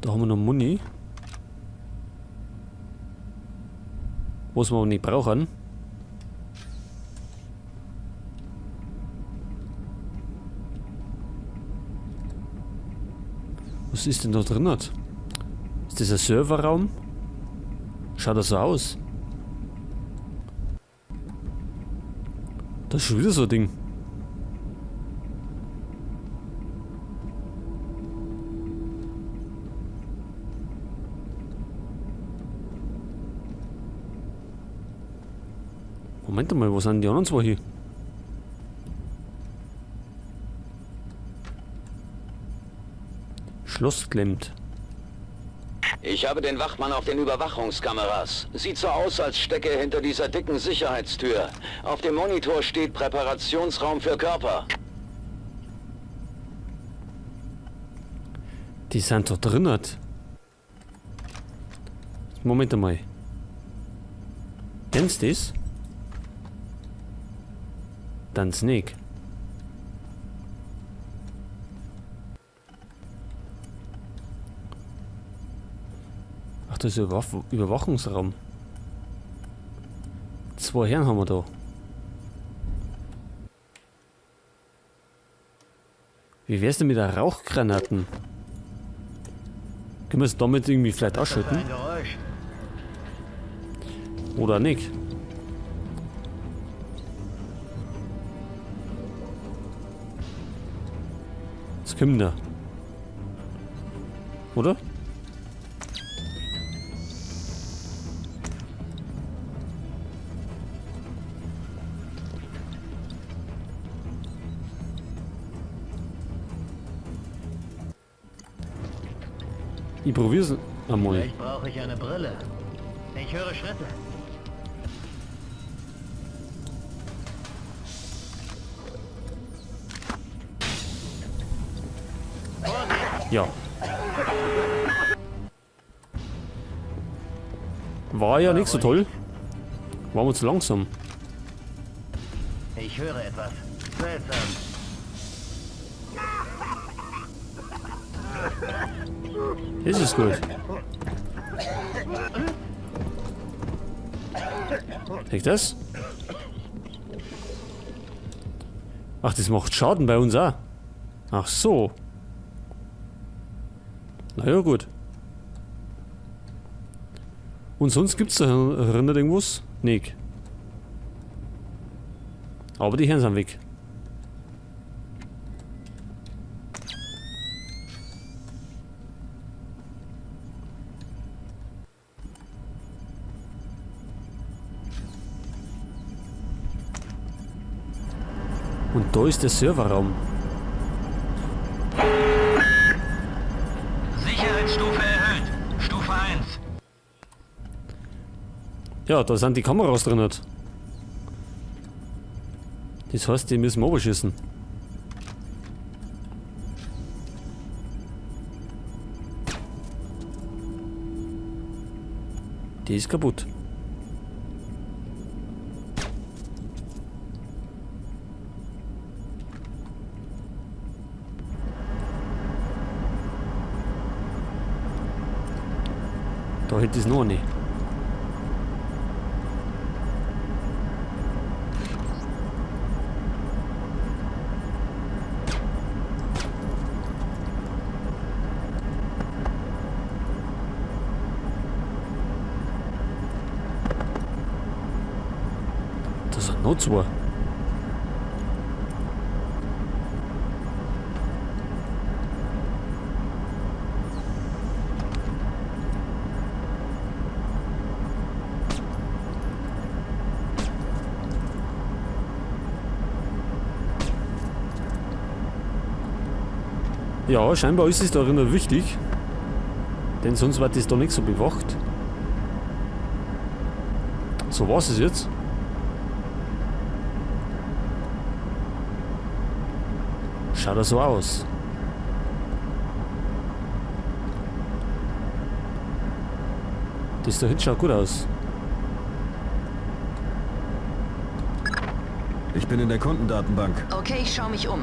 Da haben wir noch Muni. Was wir aber nicht brauchen. Was ist denn da drin? Ist das ein Serverraum? Schaut das so aus? Das ist schon wieder so ein Ding. Moment mal, wo sind die anderen zwei hier? Schloss klemmt. Ich habe den Wachmann auf den Überwachungskameras. Sieht so aus, als stecke er hinter dieser dicken Sicherheitstür. Auf dem Monitor steht Präparationsraum für Körper. Die sind da drin. Moment einmal. Kennst du das? Dann Snake. Ach, das ist Überwachungsraum. Zwei Herren haben wir da. Wie wär's denn mit der Rauchgranaten? Können wir es damit irgendwie vielleicht Was ist das für ausschalten? ein Geräusch? Oder nicht? Was kommt da? Oder? Ich probier's einmal. Vielleicht brauche ich eine Brille. Ich höre Schritte. Ja. War ja nicht so toll. War mir zu langsam. Ich höre etwas. Seltsam. Das ist gut. Kriegt das? Ach, das macht Schaden bei uns auch. Ach so. Na ja, gut. Und sonst gibt's da erinnert irgendwas? Nick. Aber die Herren sind weg. Und da ist der Serverraum. Sicherheitsstufe erhöht. Stufe 1. Ja, da sind die Kameras drin. Das heißt, die müssen wir runterschießen. Die ist kaputt. Da hätte ich es noch nicht. Das sind noch zwei. Ja, scheinbar ist es darin noch wichtig. Denn sonst wird das da nicht so bewacht. So war's es jetzt. Schaut er so aus. Das da hinten schaut gut aus. Ich bin in der Kundendatenbank. Okay, ich schaue mich um.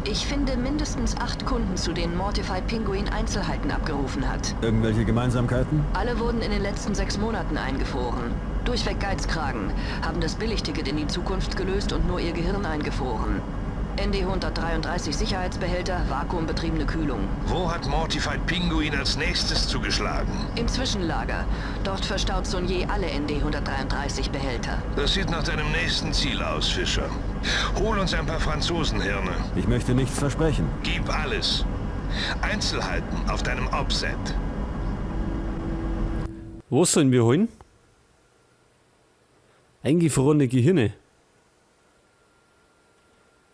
Ich finde mindestens 8 Kunden, zu denen Mortified Pinguin Einzelheiten abgerufen hat. Irgendwelche Gemeinsamkeiten? Alle wurden in den letzten 6 Monaten eingefroren. Durchweg Geizkragen, haben das Billigticket in die Zukunft gelöst und nur ihr Gehirn eingefroren. ND 133 Sicherheitsbehälter, vakuumbetriebene Kühlung. Wo hat Mortified Pinguin als nächstes zugeschlagen? Im Zwischenlager. Dort verstaut Saunier alle ND 133 Behälter. Das sieht nach deinem nächsten Ziel aus, Fischer. Hol uns ein paar Franzosenhirne. Ich möchte nichts versprechen. Gib alles. Einzelheiten auf deinem Offset. Was sollen wir holen? Eingefrorene Gehirne.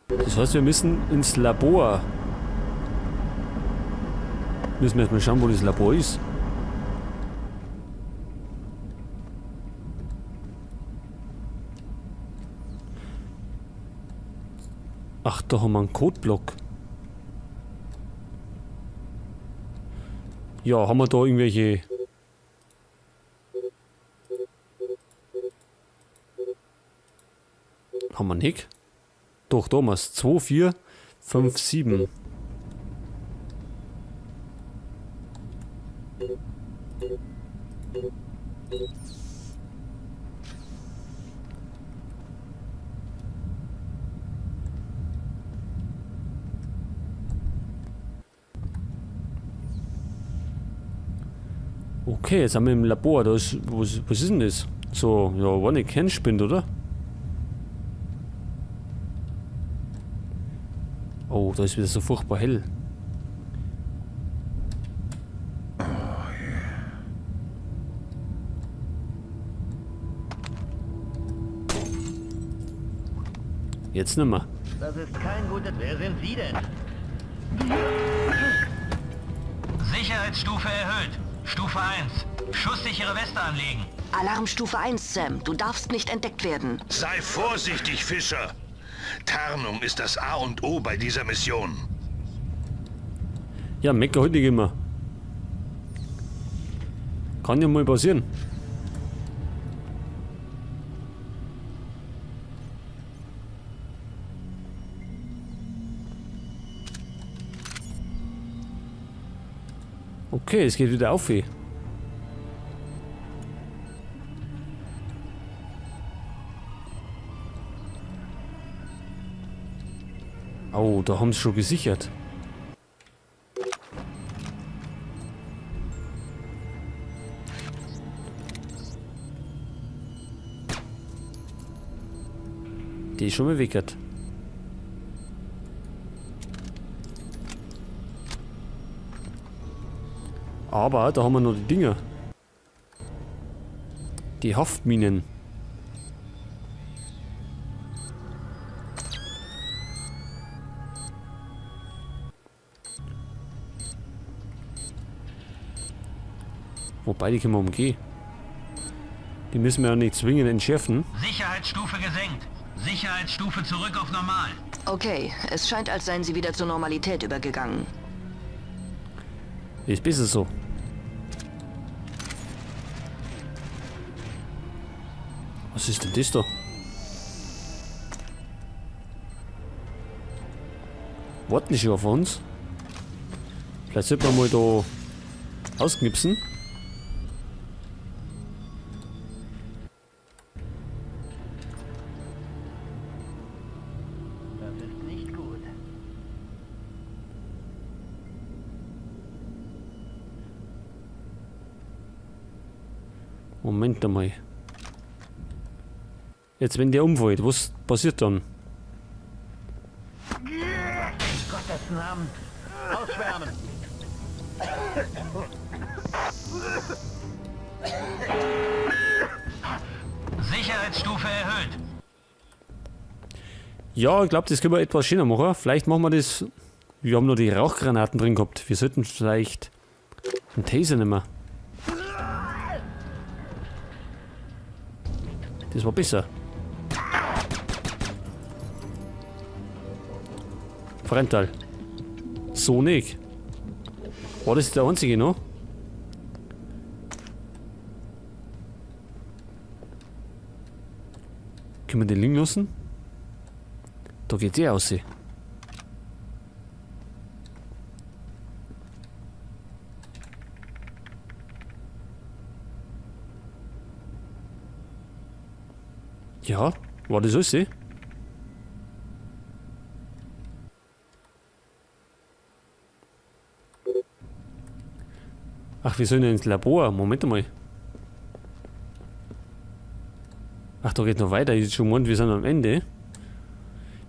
Das heißt, wir müssen ins Labor. Müssen wir erstmal schauen, wo das Labor ist. Ach, da haben wir einen Codeblock. Ja, haben wir da irgendwelche... Haben wir nicht? Doch, Thomas. 2, 4, 5, 7. Okay, jetzt haben wir im Labor. Da ist, was ist denn das? So, ja, war nicht Kernspind, oder? Oh, da ist wieder so furchtbar hell. Oh, yeah. Jetzt nimmer. Das ist kein gutes... Wer sind Sie denn? Sicherheitsstufe erhöht. Stufe 1. Schusssichere Weste anlegen. Alarmstufe 1, Sam. Du darfst nicht entdeckt werden. Sei vorsichtig, Fischer. Tarnung ist das A und O bei dieser Mission. Ja, mecker heute nicht immer. Kann ja mal passieren. Okay, es geht wieder auf. Oh, da haben sie schon gesichert. Die ist schon mal weggert. Aber da haben wir noch die Dinger. Die Haftminen. Wobei, die können wir umgehen. Die müssen wir ja nicht zwingend entschärfen. Sicherheitsstufe gesenkt. Sicherheitsstufe zurück auf normal. Okay, es scheint, als seien sie wieder zur Normalität übergegangen. Ist besser so. Was ist denn das da? Warten die schon auf uns? Vielleicht sollten wir mal da ausknipsen. Das ist nicht gut. Moment einmal. Jetzt, wenn der umfällt, was passiert dann? In Gottes Namen. Ausschwärmen. Sicherheitsstufe erhöht. Ja, ich glaub, das können wir etwas schöner machen. Vielleicht machen wir das... Wir haben noch die Rauchgranaten drin gehabt. Wir sollten vielleicht einen Taser nehmen. Das war besser. Frontal. So nicht. War das der einzige noch? Können wir den liegen lassen? Da geht's eh raus. Ja, war das alles? Ach, wir sollen ja ins Labor. Moment mal. Ach, da geht noch weiter. Ich schon gemeint, wir sind am Ende.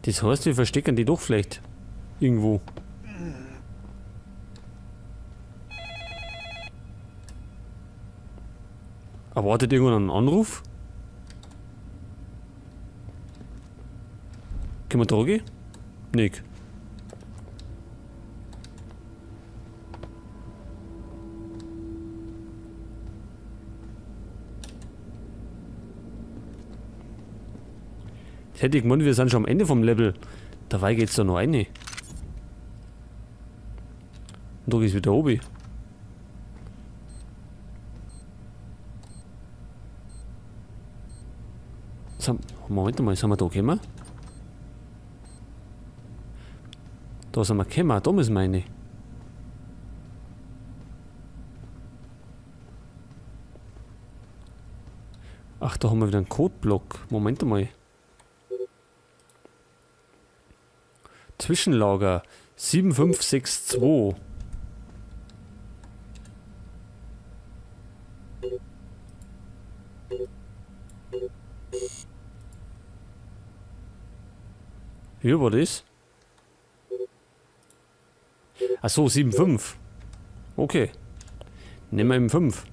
Das heißt, wir verstecken die doch vielleicht irgendwo. Erwartet irgendwann einen Anruf? Können wir da gehen? Nick. Jetzt hätte ich gemeint, wir sind schon am Ende vom Level. Dabei geht's da noch rein. Und da geht's wieder oben. Moment mal, sind wir da gekommen? Da sind wir gekommen, da müssen wir rein. Ach, da haben wir wieder einen Codeblock. Moment mal. Zwischenlager 7562. Wie war das? Ach so, 7,5. Okay. Nehmen wir eben 5.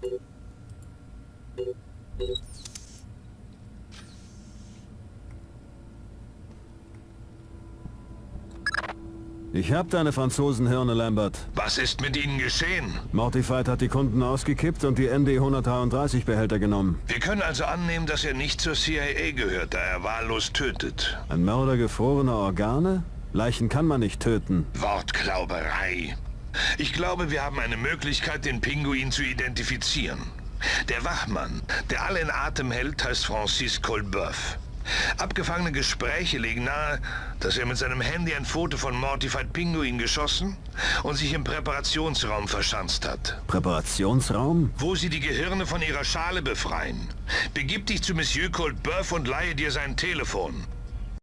Ich hab deine Franzosenhirne, Lambert. Was ist mit ihnen geschehen? Mortified hat die Kunden ausgekippt und die ND 133 Behälter genommen. Wir können also annehmen, dass er nicht zur CIA gehört, da er wahllos tötet. Ein Mörder gefrorener Organe? Leichen kann man nicht töten. Wortklauberei. Ich glaube, wir haben eine Möglichkeit, den Pinguin zu identifizieren. Der Wachmann, der alle in Atem hält, heißt Francis Colbeuf. Abgefangene Gespräche legen nahe, dass er mit seinem Handy ein Foto von Mortified Pinguin geschossen und sich im Präparationsraum verschanzt hat. Präparationsraum? Wo sie die Gehirne von ihrer Schale befreien. Begib dich zu Monsieur Colbeuf und leihe dir sein Telefon.